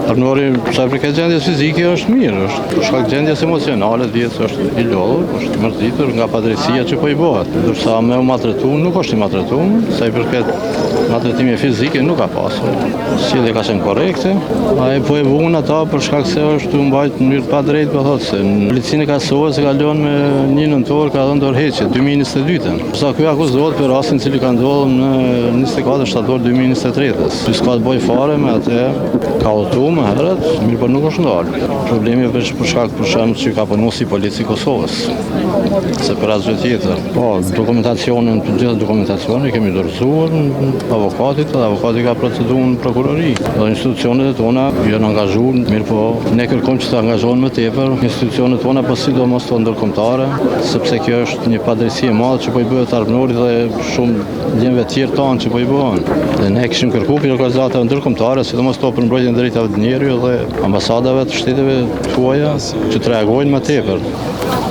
Arbnori, sa i përket gjendjes fizike është mirë, është për shkak gjendjes emocionale, dihet se është i lodhur, është i mërzitur nga padrejtësia që po i bëhet. Ndërsa me u maltretu, nuk është i maltretu, sa i përket maltretime fizike nuk ka pasur. Sjellja ka qenë korrekte, ai po e vuan ata për shkak se është u mbajt në mënyrë të padrejtë, po thotë se në policinë e Kosovës e ka lënë me 1 nëntor ka dhënë dorëheqje 2022-ën. Sa ky akuzohet për rastin i cili ka ndodhur në 24 shtator 2023-ës. Që s'ka të bëjë fare me atë, ka udhëtu më herët, mirëpo nuk është ndalë. Problemi është për shkak për shembull që ka punu si polic i Kosovës, se për asgjë tjetër. Po, dokumentacionin, të gjithë dokumentacionin kemi dorëzuar avokatit dhe avokati ka proceduar në prokurori. Dhe institucionet e tona janë angazhuar, mirëpo ne kërkojmë që të angazhohen më tepër institucionet tona, po sidomos ato ndërkombëtare, sepse kjo është një padrejtësi e madhe që po i bëhet Arbnorit dhe shumë djemve tjerë tanë që po i bëhen. Dhe ne kishim kërku prej organizatave ndërkombëtare, sidomos ato për mbrojtjen e drejtave të njeriut dhe ambasadave të shteteve të huaja që të reagojnë më tepër.